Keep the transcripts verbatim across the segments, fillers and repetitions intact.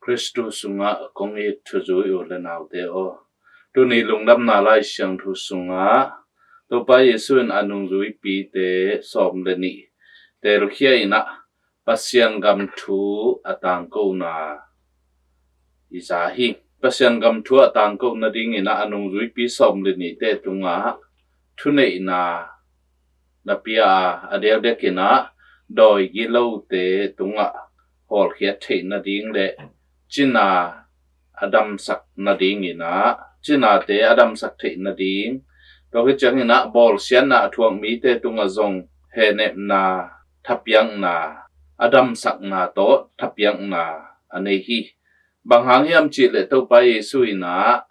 Khristu sungah kong it thuzui u le naute aw, tuni lungdamna Lai Siangtho sungah Topa Jesu in a nungzuipite sawm le nih telkhia in ah Pasian gam thu a tangkona i za hi. Pasian gam thu a tangko nadingin ah a nungzuipi sawm le nihte tungah thuneihna na pia a, a diakdiakin ah dawi gilote tungah hawlkhiat theih nading le cina a damsak nadingin ah, cinate a damsak theih nading, tua khit ciangin ah bawlsiatna a thuak mite tungah zong hehnepna, thapiakna, a damsakna tawh thapiakna a nei hi. Bang hang hiam cih leh Topa Jesu in ah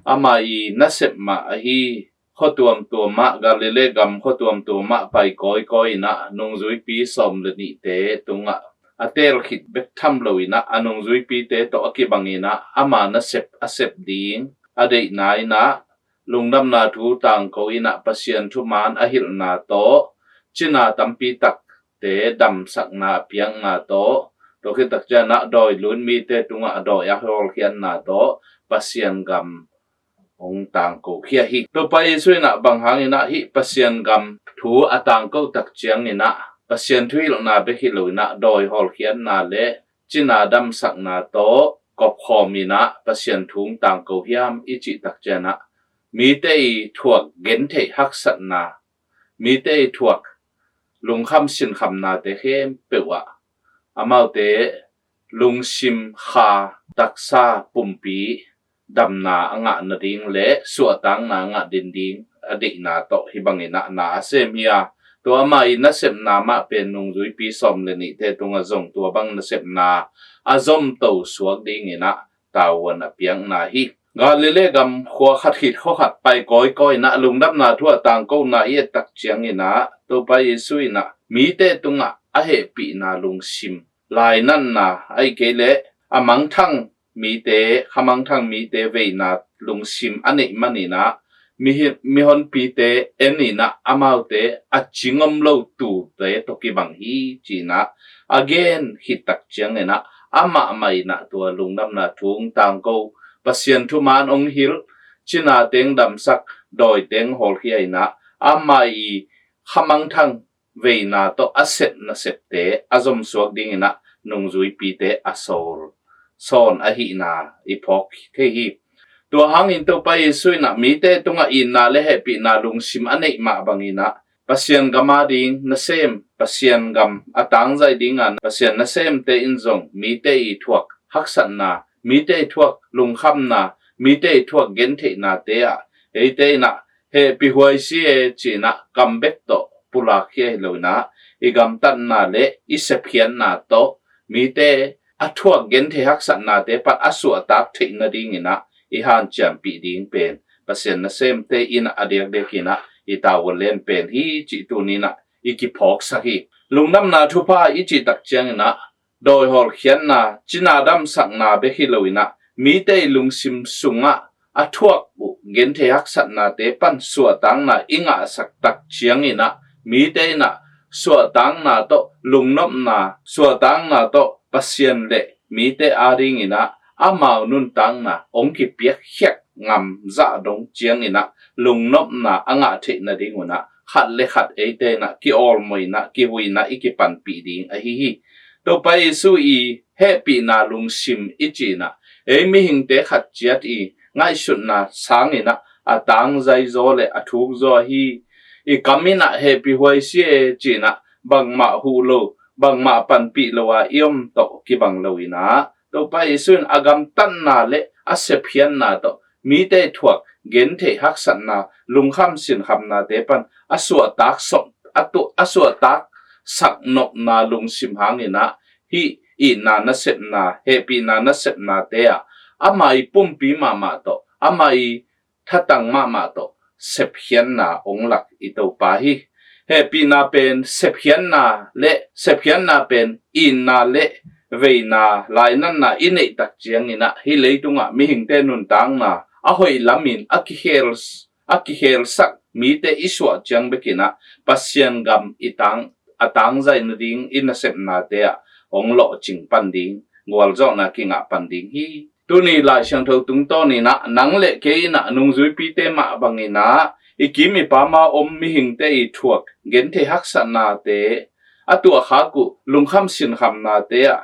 ama i nasep mah ahi, khua tuamtuam ah, Galilee gam khua tuamtuam ah pai kawikawi in ah nungzuipi sawm le nihte tungah a teel khit bek tham lo in ah a nungzuipite tawh a kibang in ah ama nasep a sep ding a deihna in ah lungdamna thu tangko in ah Pasian thuman a hilhna tawh cina tampi takte damsakna a piakna tawh, tua khit tak ciang ah dawi lut mite tungah dawi a hawlkhiatna tawh Pasian gam hong tangko khia hi. Topa Jesu in ah bang hangin ah hih Pasian gam thu a tangko tak ciangin ah Pasian thuhilhna bek hi lo in ah dawi hawlkhiatna le cina damsakna tawh kopkhawm in ah Pasian thu hong tangko hiam i cih tak ciang ah mite i thuak gentheih haksatna, mite i thuak lungkham sinkhamnate khempeuh ah amaute lungsim, kha, taksa, pumpi damna a ngah nading le suahtakna a ngah dinding a deihna tawh hih bangin ah na a sem hi a, tua ama i nasepna mah pen nungzuipi sawm le nihte tungah zong tua bang nasepna a zomto suak dingin ah tavuan a piakna hi. Galilee gam khua khat khit khua khat pai kawikawi in ah lungdamna thu a tangkona i et tak ciangin ah Topa Jesu in ah mite tungah a hehpihna lungsim, lainatna, ahih kei leh a mangthang mite, kha mangthang mite veina lungsim a neih manin ah mihi-, mihonpite en in ah amaute a cing om lo tute tawh kibang hi ci-in ah a gen khit tak ciangin ah amah mah in ah tua lungdamna thu hong tangko, Pasian thuman hong hilh, cina teng damsak, dawi teng hawlkhia in ah ama i kha mangthang veina tawh a sep nasepte a zomsuak dingin ah nungzuipite a sawl sawn ahihna i phawk thei hi. Tua hangin Topa Jesu in ah mite tungah itna le hehpihna lungsim a neih mah bangin ah Pasian gam ading nasem, Pasian gam a tangzai dinga Pasian nasemte in zong mite i thuak haksatna, mite i thuak lungkhamna, mite i thuak gentheihnate ah eite in ah hehpih huai si e ci-in ah kam bek tawh pulakkhia hi lo in ah i gamtatna le i sepkhiatna tawh mite a thuak genthei haksatnate pan a suahtak theih nadingin ah i hanciampih ding pen Pasian nasemte in ah a diakdiakin ah i tavuan len pen hi cih tuni-in ah i kiphawksak hi. Lungdamna thupha i cih tak ciangin ah dawi hawlkhiatna, cina damsakna bek hi lo in ah mite i lungsim sungah a thuak uh genthei haksatnate pan suahtakna i ngahsak tak ciangin ah mite in ah suahtakna tawh lungnopna, suahtakna tawh Pasian le mite adingin ah amau nuntakna hong kipiakkhiat ngam zah dong ciangin ah lungnopna a ngah theih nadingun ah khat le khat eite in ah kiawlmoihna, kihuina i kipanpih ding ahi hi. Topa Jesu i hehpihna lungsim i cih in ah ei mihingte khat ciat i ngaihsutna sangin ah a tangzai zaw le a thuk zaw ahi. I kam in ah hehpih huai si e ci-in ah bangmah huh lo, bangmah panpih lo a i om tawh kibang lo in ah Topa Jesu in a gamtatna le a sepkhiatna tawh mite thuak genthei haksatna, lungkham sinkhamnate pan a suahtak sop, a tu-, a suahtak sak nopna lungsim hangin ah hih itna nasepna, hehpihna nasepnate ah ama i pumpi mahmah tawh, ama i thatang mahmah tawh sepkhiatna hong lak i Topa hi. Hehpihna pen sepkhiatna le, sepkhiatna pen itna le veina, lainatna i neih tak ciangin ah hih leitungah mihingte nuntakna a hoih lamin a kikhel, a kikhelsak mite i suah ciang bekin ah Pasian gam i tang, a tangzai nading i nasepnate ah hong lawhcing pan ding gualzawhna kingah pan ding hi. Tuni Lai Siangtho tungtawn inah nang le kei inah nungzuipite mah banginah i kim i pama om mihingte i thuak genthei haksatnate a tuahkhak uh lungkham sinkhamnate ah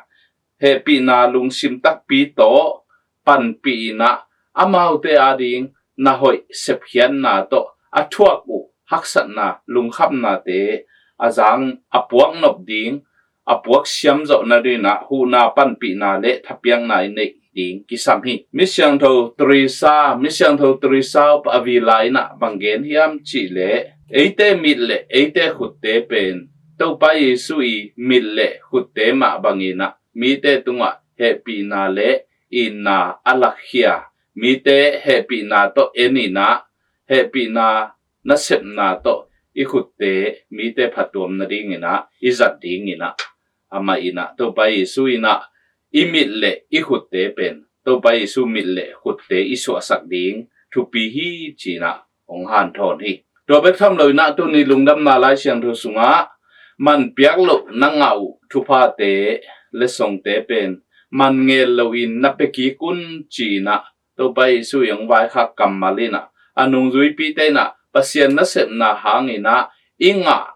hehpihna lungsim takpi tawh panpih inah amaute ading na hoih sepkhiatna tawh a thuak uh haksatna lungkhamnate a zang a puaknop ding a puak siam zawh nadinginah huhna panpihna le thapiakna i neih ding kisam hi. Misiangtho Teresa, Misiangtho Teresa a vila inah bang gen hiam cihleh eite mit le eite khutte pen Topa Jesu i mit le khutte mah banginah mite tungah hehpihna le itna a lakkhia, mite hehpihna tawh en inah hehpihna nasepna tawh i khutte mite phatuam nadinginah i zat dinginah amah inah Topa Jesu inah i mit le i khutte pen Topa Jesu mit le khutte i suahsak ding thupi hi cinah hong hanthawn hi. Tua bek tham lo inah tuni lungdamna Lai Siangtho sungah man piak loh na ngah uh thuphate le songte pen man ngel loin na pia kik un cinah Topa Jesu i hong vaikhak kammal inah a nungzuipite inah Pasian nasepna hanginah i ngah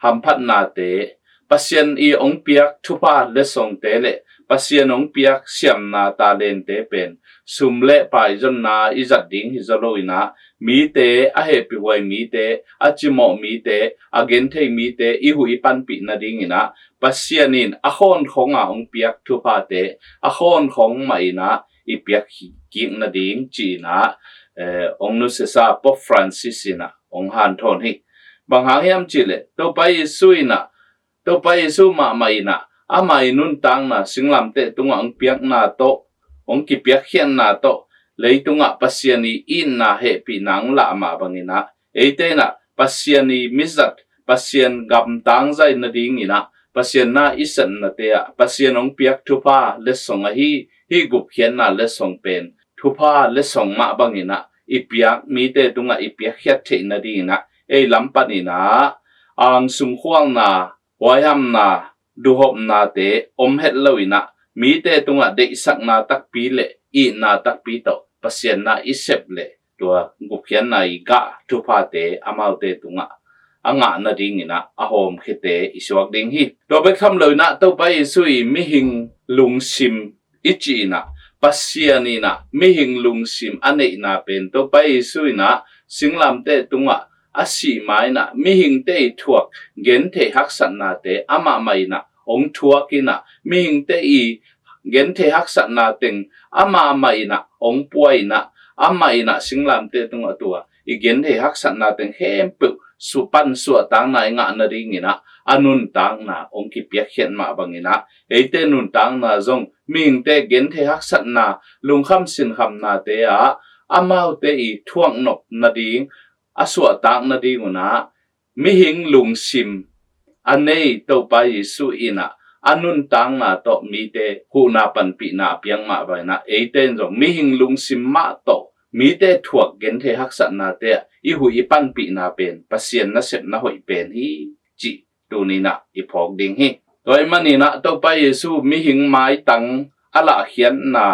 hamphatnate, Pasian i hong piak thupha le songte le Pasian hong piak siamna talente pen sum le paizonna i zat ding hi zaw lo inah mite a hehpihhuai mite, a cimawh mite, a genthei mite i huh i panpih nadinginah Pasian in a khawnkhonga hong piak thuphate a khawnkhong mah inah i piak kik nading cinah eh, hong nusiasa Pope Francis inah hong hanthawn hi. Bang hang hiam cihleh Topa Jesu inah Topa Jesu mahmah inah ama i nuntakna singlamteh tungah hong piakna tawh hong kipiakkhiatna tawh leitungah Pasian i itna hehpihna hong lah mah banginah eite inah Pasian i mizat, Pasian gamtang zai nadinginah Pasian na i satnate ah Pasian hong piak thupha le song ahi hi. Gupkhiatna le song pen thupha le song mah banginah i piak mite tungah i piakkhiat theih nadinginah ei lam paninah angsung khualna, huaihamna, duhopnate om het lo inah mite tungah deihsakna takpi le itna takpi tawh Pasian na i sep le tua gupkhiatna i gah thuphate amaute tungah a ngah nadinginah a hawmkhiate i suak ding hi. Tua bek tham lo inah Topa Jesu i mihing lungsim i cih inah Pasian inah mihing lungsim a neihna pen Topa Jesu inah singlamteh tungah a sih ma inah mihingte i thuak genthei haksatnate amah mah inah hong thuak inah mihingte i genthei haksatna teng amah mah inah hong pua inah amah inah singlamteh tungah tua i genthei haksatna teng khempeuh supan suahtakna i ngah nadinginah a nuntakna hong kipiakkhiat mah banginah eite nuntakna zong mihingte genthei haksatna lungkham sinkhamnate ah amaute i thuaknop nading a suahtak nadingunah mihing lungsim a nei Topa Jesu inah a nuntakna tawh mite huhna panpihna a piak mah banginah eite in zong mihing lungsim mah tawh mite thuak genthei haksatnate ah i huh i panpihna pen Pasian nasepna hoih pen hi cih tuninah i phawk ding hi. Tua i maninah Topa Jesu mihing maitang a lahkhiatna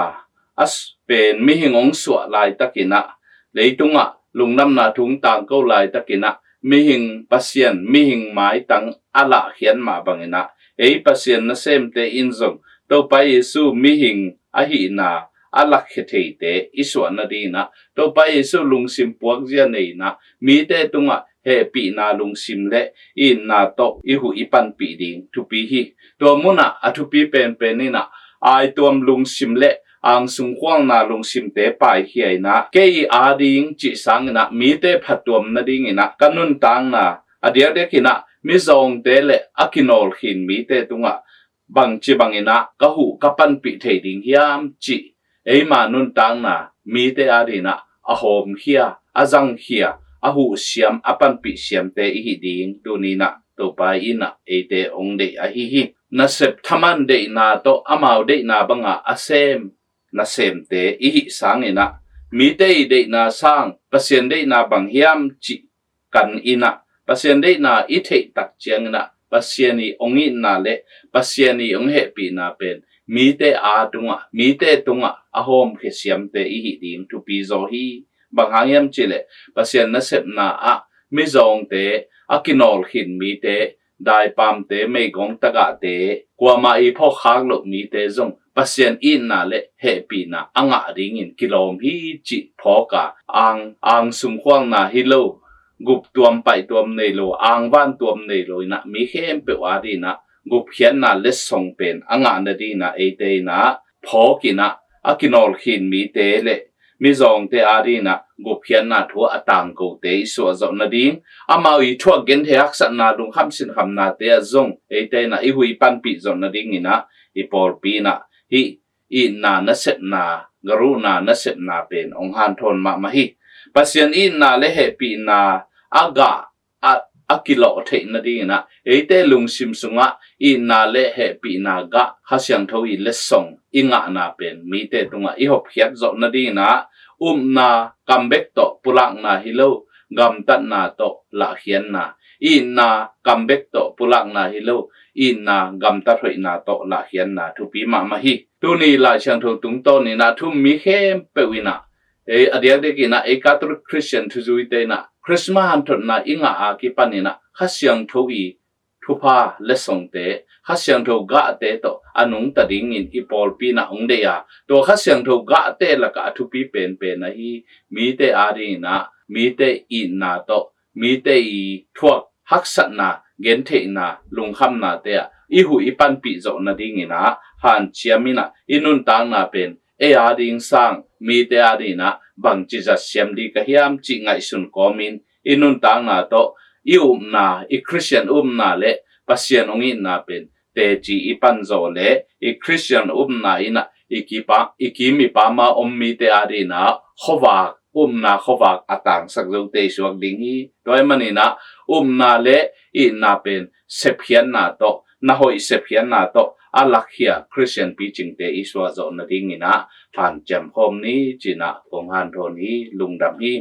a pen mihing hong suah laitakinah leitungah lungdamna thu hong tangko laitakinah mihing Pasian mihing maitang a lahkhiat mah banginah ei Pasian nasemte in zong Topa Jesu mihing ahihna a lakkhia theite i suah nadinginah Topa Jesu lungsim puakzia nei inah mite tungah hehpihna lungsim le itna tawh i huh i panpih ding thupi hi. Tua munah a thupi penpen inah aituam lungsim le angsung khualna lungsimte paikhia inah kei ading cih sanginah mite phatuam nadinginah ka nuntakna a diakdiakinah mizawngte le a kinawlkhin mite tungah bangci banginah ka huh ka panpih thei ding hiam cih eima nuntakna mite adinah a hawmkhia a zangkhia a huhsiam a panpih siamte i hih ding tuninah Topa inah eite hong deih ahi hi. Nasep thaman deihna tawh amau deihna banga a sem nasemte i hih sanginah mite i deihna sang Pasian deihna bang hiam cih kan inah Pasian deihna i theih tak cianginah Pasian i hong itna le Pasian i hong hehpihna pen mite a tungah, mite tungah a hawmkhia siamte i hih ding thupi zaw hi. Bang hang hiam cihleh Pasian nasepna ah mizawngte a kinawlkhin mite, daipamte, meigong tagahte, kuamah i phawkkhak loh mite zong Pasian itna le hehpihna a ngah dingin kilawm hi cih phawk a, ang, ang sumkhualna hi lo, guptuam paihtuam nei lo, angvantuam nei lo inah mi khempeuh a dinah gupkhiatna letsong pen a ngah nadinah eite inah phawk inah a kinawlkhin mite le mizawngte a dinah gupkhiatna thu a tangkote i suah zawh nading, amau i thuak genthei haksatna, lungkham sinkhamnate ah zong eite inah i huih panpih zawh nadinginah i pawlpi inah hih itna nasepna, garuhna nasepna pen hong hanthawn mahmah hi. Pasian itna le hehpihna a gah a, a kilawh theih nadinginah eite lungsim sungah itna le hehpihna gah Kha Siangtho i letsong i ngahna pen mite tungah i hopkhiat zawh nadinginah upna kam bek tawh pulakna hi lo, gamtatna tawh lahkhiatna, itna kam bek tawh pulakna hi lo, itna gamtat hoihna tawh lahkhiatna thupi mahmah hi. Tuni Lai Siangtho tungtawninah thu um mi khempeuh inah ei a diakdiakinah ei Catholic Christian thuzuite inah Christmas hanthotna i ngah a kipaninah Kha Siangtho i thupha letsongte, Kha Siangtho gahte tawh a nungta dingin i pawlpi inah hong deih a, tua Kha Siangtho gahte lakah a thupi penpen ahi mite a dinginah mite itna tawh, mite i thuak haksatna, gentheihna, lungkhamnate ah i huih i panpih zawh nadinginah hanciam inah i nuntakna pen ei a ding sang mite a dinginah bangci zat siam ding ka hiam cih ngaihsun kawmin i nuntakna tawh i upna, i Christian upna le Pasian hong itna pen teci i panzawh le i Christian upna inah i kipa, i kim i pama om mite a dinginah khuavak, upna khuavak a tangsak zote i suak ding hi. Tua ahih maninah upna le itna pen sepkhiatna tawh, na hoih sepkhiatna tawh a lakkhia Christian picingte i suah zawh nadinginah hanciam khawm ni cinah kong hanthawn hi. Lungdam hi.